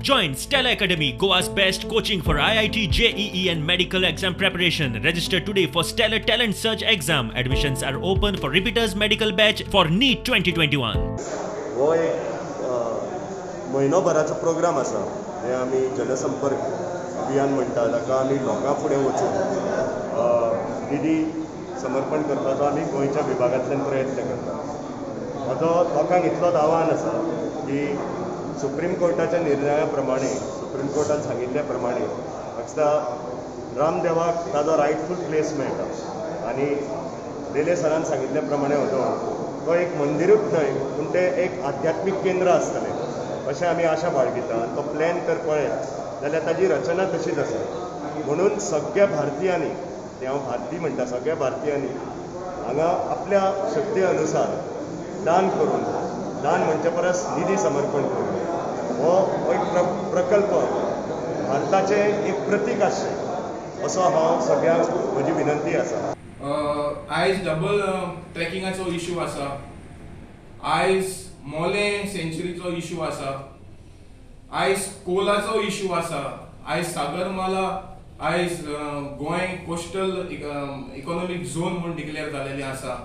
Join Stella Academy, Goa's best coaching for IIT, JEE and medical exam preparation. Register today for Stellar Talent Search exam. Admissions are open for repeaters medical batch for NEET 2021. हो एक म्हयनोभराचो programme आसा, हे आमी जनसंपर्क अभियान म्हणटा ताका आमी लोकां फुडें वचून निधी समर्पण करपाचो आमी गोंयच्या विभागांतल्यान प्रयत्न करता. म्हजो लोकांक इतलोच आव्हान आसा की सुप्रीम कोर्टाच्या निर्णया प्रमाणे, सुप्रीम कोर्टान सांगिल्ल्या प्रमाणे म्हाका रामदेवाक ताजो रायटफूल प्लेस मेळटा आनी लेले सरान सांगिल्ल्या प्रमाणे होतो तो एक मंदिरूच न्हय पूण तें एक आध्यात्मीक केंद्र आसतलें अशें आमी आशा बाळगिता. तो प्लॅन तर पळयत जाल्यार ताजी रचना तशीच आसा. म्हणून सगळ्या भारतीयांनी, ते हांव भारतीय म्हणटा, सगळ्या भारतीयांनी हांगा आपल्या शक्ती अनुसार दान करून, दान म्हणचे परस निधी समर्पण करून हो एक प्रकल्प भारताचें एक प्रतीक आसचें असो हांव सगळ्यांक म्हजी विनंती आसा. आयज डबल ट्रॅकिंगाचो इशू आसा, आयज मोले सेंच्युरीचो इशू आसा, आयज कोलाचो इशू आसा, आयज सागरमाला, आयज गोंय कोस्टल इकॉनॉमीक झोन म्हूण डिक्लेअर जालेलें आसा,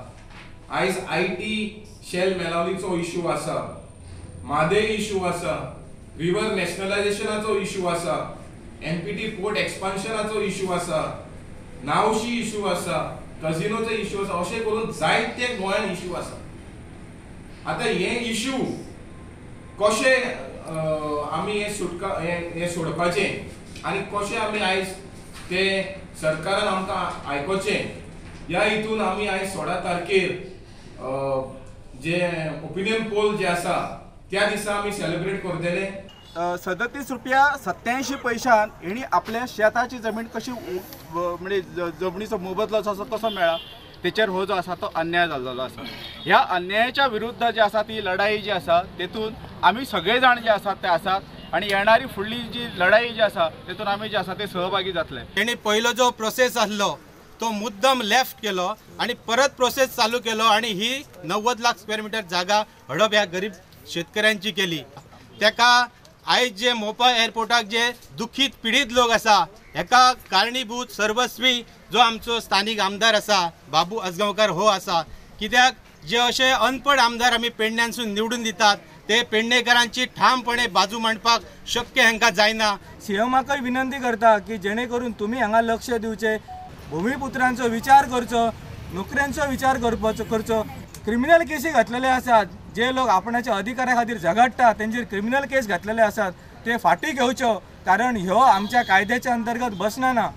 आयज IT shell मेलावलीचो इशू आसा, म्हादय इशू आसा, रिवर नॅशनलायझेशनाचो इशू आसा, एमपीटी पोर्ट एक्सपान्शनाचो इशू आसा, नावशी इशू आसा, कझिनोचो इशू आसा, अशें करून जायते गोंयान इशू आसा. आतां हे इशू कशे आमी हे सुटका हे सोडपाचें आनी कशें आमी आयज ते सरकारान आमकां आयकोचें ह्या हितून आमी आयज 16 तारखेर जे ओपिनियन पोल जे आसा त्या दिसा आमी सेलिब्रेट करतले. 37 रुपया 87 पैशान हेणी आपल्या शेताची जमीन कशी म्हणजे जमनीचो मोबदलो जो आसा तसो मेळ्ळा, तेचेर हो जो आसा तो अन्याय जाल्लो आसा. ह्या अन्यायाच्या विरुद्ध जी आसा ती लढाई जी आसा तेतून आमी सगळे जाण जे आसात ते आसात आनी येणारी फुडली जी लढाई जी आसा तेतून आमी जे आसा ते सहभागी जातले. तेणी पयलो जो प्रोसेस आसलो तो मुद्दम लेफ्ट केलो आनी परत प्रोसेस चालू केलो आनी ही 90 लाख स्क्वेअर मिटर जागा हडप ह्या गरीब शेतकऱ्यांची केली. तेका आयज जे मोपा एअरपोर्टाक जे दुखीत पिडीत लोक आसा हेका कारणीभूत सर्वस्वी जो आमचो स्थानीक आमदार आसा बाबू आजगांवकार हो आसा. कित्याक जे अशे अनपड आमदार आमी पेडण्यांसून निवडून दितात ते पेडणेकरांची ठामपणे बाजू मांडपाक शक्य हांकां जायना. सीएमाकय विनंती करता की जेणे करून तुमी हांगा लक्ष दिवचें, भुमिपुत्रांचो विचार करचो, नोकऱ्यांचो विचार करचो. क्रिमिनल केसी घातलेले आसात, जे लोक आपणाच्या अधिकारा खातीर झगडटा तेंचेर क्रिमिनल केस घातलेले आसात ते फाटीं घेवच्यो, कारण ह्यो आमच्या कायद्याच्या अंतर्गत बसना.